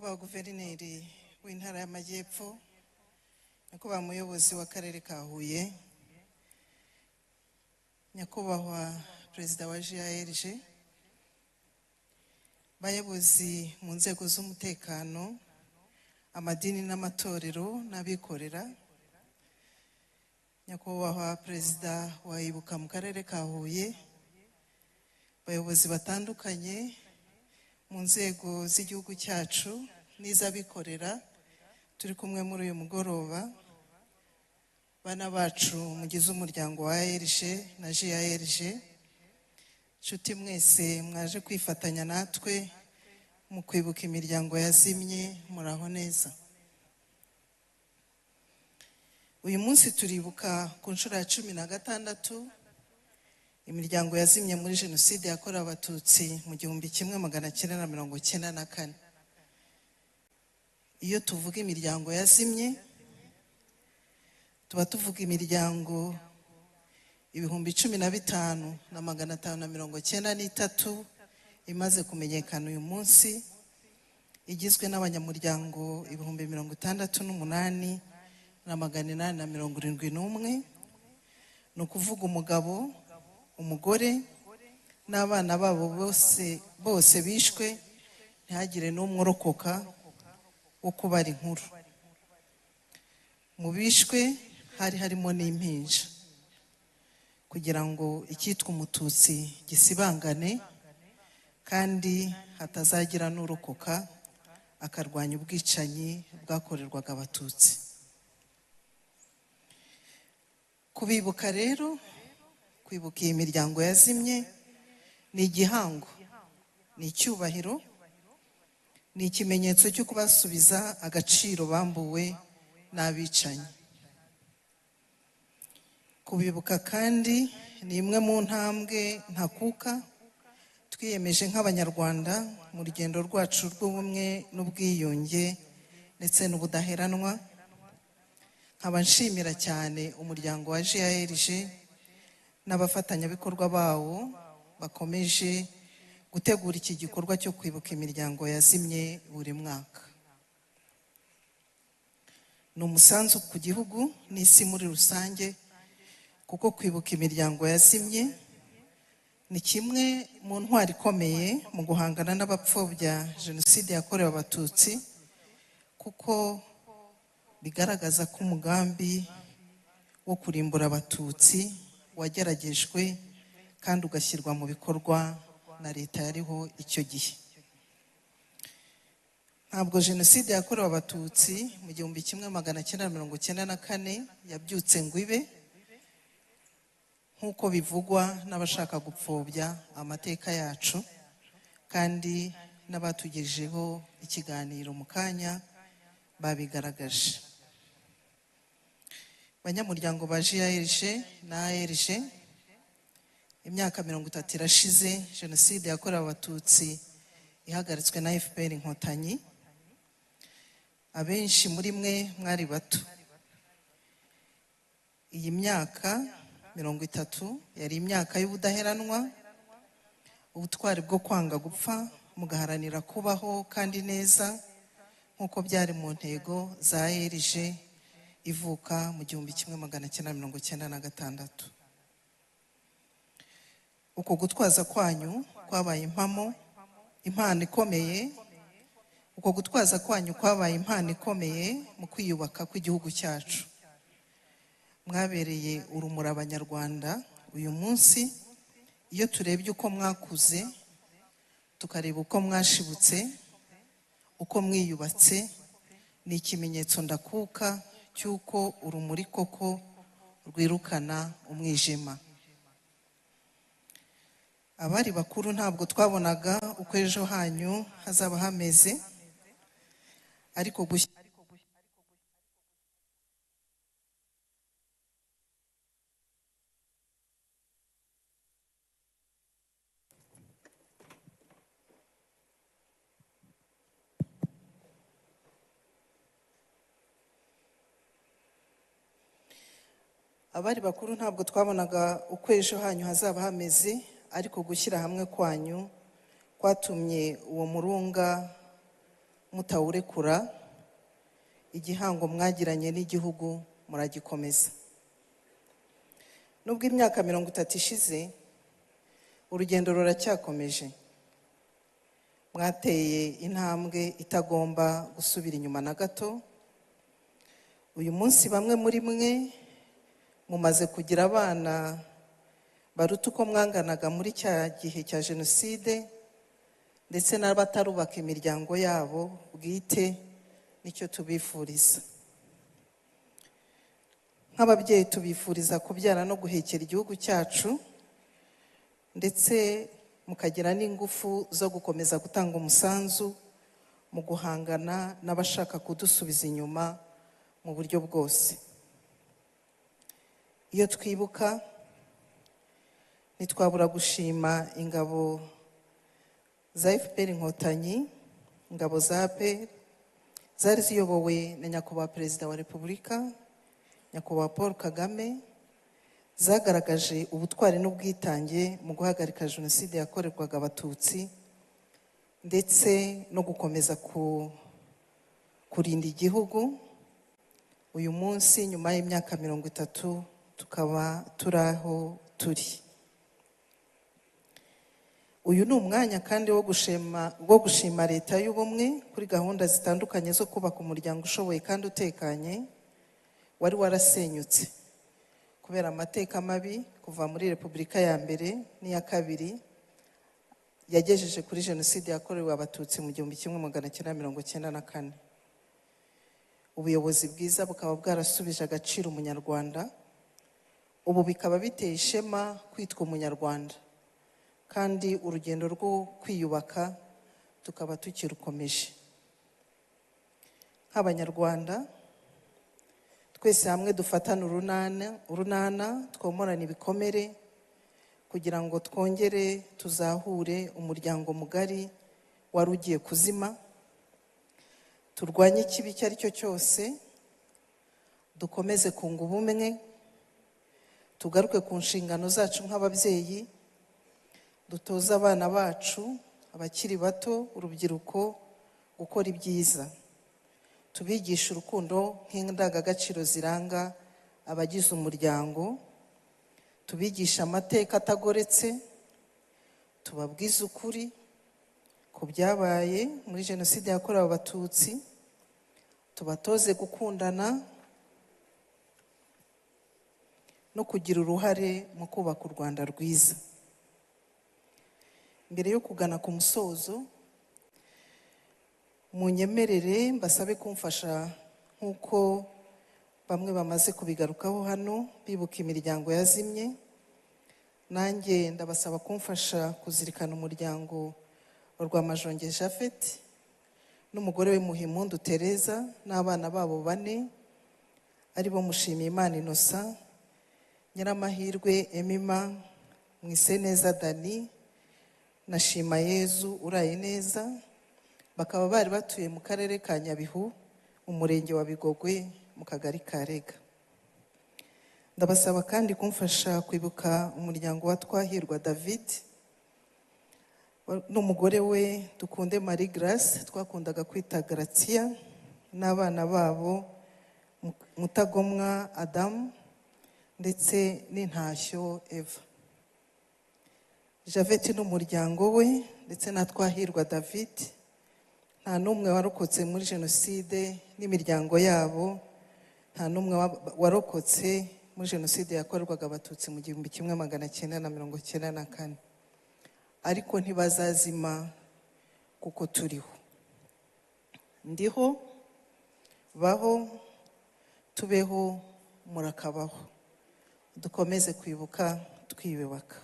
Nyakubahwa Guverineri w'Intara y'Amajyepfo, Nyakubahwa Muyobozi w'Akarere ka Huye, Nyakubahwa Perezida wa GAERG, bayobozi mu nzego z'umutekano, amadini n'amatorero n'abikorera, Nyakubahwa Perezida wa Ibuka mu Karere ka Huye, abayobozi batandukanye mu nzego z'igihugu cyacu n'iz'abikorera turi kumwe muri uyu mugoroba, bana bacu mugize umuryango wa AERG na GAERG, nshuti mwese mwaje kwifatanya natwe mu kwibuka imiryango yazimye, muraho neza. Uyu munsi turibuka ku nshuro ya 16 imiryango yazimye muri Jenoside yakorewe Abatutsi mu 1994. Iyo tuvuga imiryango yazimye, tuba tuvuga imiryango 15,593 imaze kumenyekana uyu munsi, igizwe n'abanyamuryango 68,871, ni ukuvuga umugabo, umugore n'abana babo bose bishwe, ntihagire n'umwe urokoka wo kubara inkuru. Mu bishwe hari harimo n'impinja, kugira ngo icyitwa Umututsi gisibangane kandi hatazagira n'urokoka akarwanya ubwicanyi bwakorerwaga Abatutsi. Kubibuka rero, kwibuka iyi miryango yazimye ni igihango, ni icyubahiro, ni ikimenyetso cyo kubasubiza agaciro bambuwe n'abicanyi. Kubibuka kandi ni imwe mu ntambwe ntakuka twiyemeje nk'Abanyarwanda mu rugendo rwacu rw'ubumwe n'ubwiyunge ndetse n'ubudaheranwa. Nkaba nshimira cyane umuryango wa GAERG n'abafatanyabikorwa bawo bakomeje gutegura iki gikorwa cyo kwibuka imiryango yazimye buri mwaka. Ni umusanzu ku gihugu n'isi muri rusange, kuko kwibuka imiryango yazimye ni kimwe mu ntwari ikomeye mu guhangana n'abapfobya Jenoside yakorewe Abatutsi, kuko bigaragaza ko umugambi wo kurimbura Abatutsi wageragejwe kandi ugashyirwa mu bikorwa na leta yariho icyo gihe. Ntabwo Jenoside yakorewe Abatutsi mu 1994 yabyutse ngo ibe nk'uko bivugwa n'abashaka gupfobya amateka yacu, kandi n'abatugejeho ikiganiro mu kanya babigaragaje. Banyamuryango ba GAERG na AERG, imyaka 30 irashize Jenoside yakorewe Abatutsi ihagaritswe na FPR Inkotanyi. Abenshi muri mwe mwari bato. Iyi myaka 30 yari imyaka y'ubudaheranwa, ubutwari bwo kwanga gupfa mugaharanira kubaho kandi neza nk'uko byari mu ntego za AERG ivuka mu 1996. Uko gutwaza kwanyu kwabaye impamo, impano ikomeye. Uko gutwaza kwanyu kwabaye impano ikomeye mu kwiyubaka kw'igihugu cyacu. Mwabereye urumuri Abanyarwanda uyu munsi. Iyo turebye uko mwakuze, tukareba uko mwashibutse, uko mwiyubatse, ni ikimenyetso ndakuka cy'uko urumuri koko rwirukana umwijima. Abari bakuru ntabwo twabonaga uko ejo hanyu hazaba hameze, ariko abari bakuru ntabwo twabonaga uko ejo hanyu hazaba hameze, ariko gushyira hamwe kwanyu kwatumye uwo murunga mutawurekura, igihango mwagiranye n'igihugu muragikomeza. Nubwo imyaka 30 ishize, urugendo ruracyakomeje. Mwateye intambwe itagomba gusubira inyuma na gato. Uyu munsi bamwe muri mwe mumaze kugira abana baruta uko mwanganaga muri cya gihe cya jenoside, ndetse n'abatarubaka imiryango yabo bwite, nicyo tubifuriza. Nk'ababyeyi tubifuriza kubyara no guhekera igihugu cyacu, ndetse mukagira n'ingufu zo gukomeza gutanga umusanzu mu guhangana n'abashaka kudusubiza inyuma mu buryo bwose. Iyo twibuka ntitwabura gushima ingabo za FPR Inkotanyi, ingabo za APR zari ziyobowe na Nyakubahwa Perezida wa Repubulika, Nyakubahwa Paul Kagame, zagaragaje ubutwari n'ubwitange mu guhagarika jenoside yakorerwaga Abatutsi, ndetse no gukomeza kurinda igihugu. Uyu munsi nyuma y'imyaka 30 tukaba turi aho turi. Uyu ni umwanya kandi wo gushima Leta y'Ubumwe kuri gahunda zitandukanye zo kubaka umuryango ushoboye kandi utekanye wari warasenyutse kubera amateka mabi kuva muri Repubulika ya mbere n'iya kabiri yagejeje kuri jenoside yakorewe Abatutsi mu 1994. Ubuyobozi bwiza bukaba bwarasubije agaciro Umunyarwanda, ubu bikaba biteye ishema kwitwa Umunyarwanda, kandi urugendo rwo kwiyubaka tukaba tukirukomeje. Nk'Abanyarwanda twese hamwe dufatane urunana, twomorane ibikomere kugira ngo twongere tuzahure umuryango mugari wari ugiye kuzima, turwanye ikibi icyo ari cyo cyose, dukomeze kunga ubumwe, tugaruke ku nshingano zacu nk'ababyeyi, dutoze abana bacu abakiri bato, urubyiruko gukora ibyiza, tubigishe urukundo nk'indangagaciro ziranga abagize umuryango, tubigishe amateka atagoretse, tubabwize ukuri ku byabaye muri jenoside yakorewe Abatutsi, tubatoze gukundana no kugira uruhare mu kubaka u Rwanda rwiza. Mbere yo kugana ku musozo, munyemerere mbasabe kumfasha nk'uko bamwe bamaze kubigarukaho hano bibuka imiryango yazimye. Nanjye ndabasaba kumfasha kuzirikana umuryango wa Rwamajonge Japhet n'umugore we Muhimpundu Tereza n'abana babo 4, aribo Mushimiyimana Innocent, Nyiramahirwe Emima, Mwiseneza Dani na Shimayezu Uraye Neza, bakaba bari batuye mu karere ka Nyabihu, umurenge wa Bigogwe, mu kagari ka Rega. Ndabasaba kandi kumfasha kwibuka umuryango wa Twahirwa David n'umugore we Dukunde Marie Grace twakundaga kwita Gratia, n'abana babo Mutagomwa Adam ndetse n'Intashyo Eva. Javeti n'umuryango we ndetse na Twahirwa David nta n'umwe warokotse muri jenoside n'imiryango yabo, nta n'umwe warokotse muri jenoside yakorerwaga Abatutsi mu 1994, ariko ntibazazima kuko turiho. Ndiho, baho, tubeho, murakabaho. Dukomeze kwibuka twiyubaka.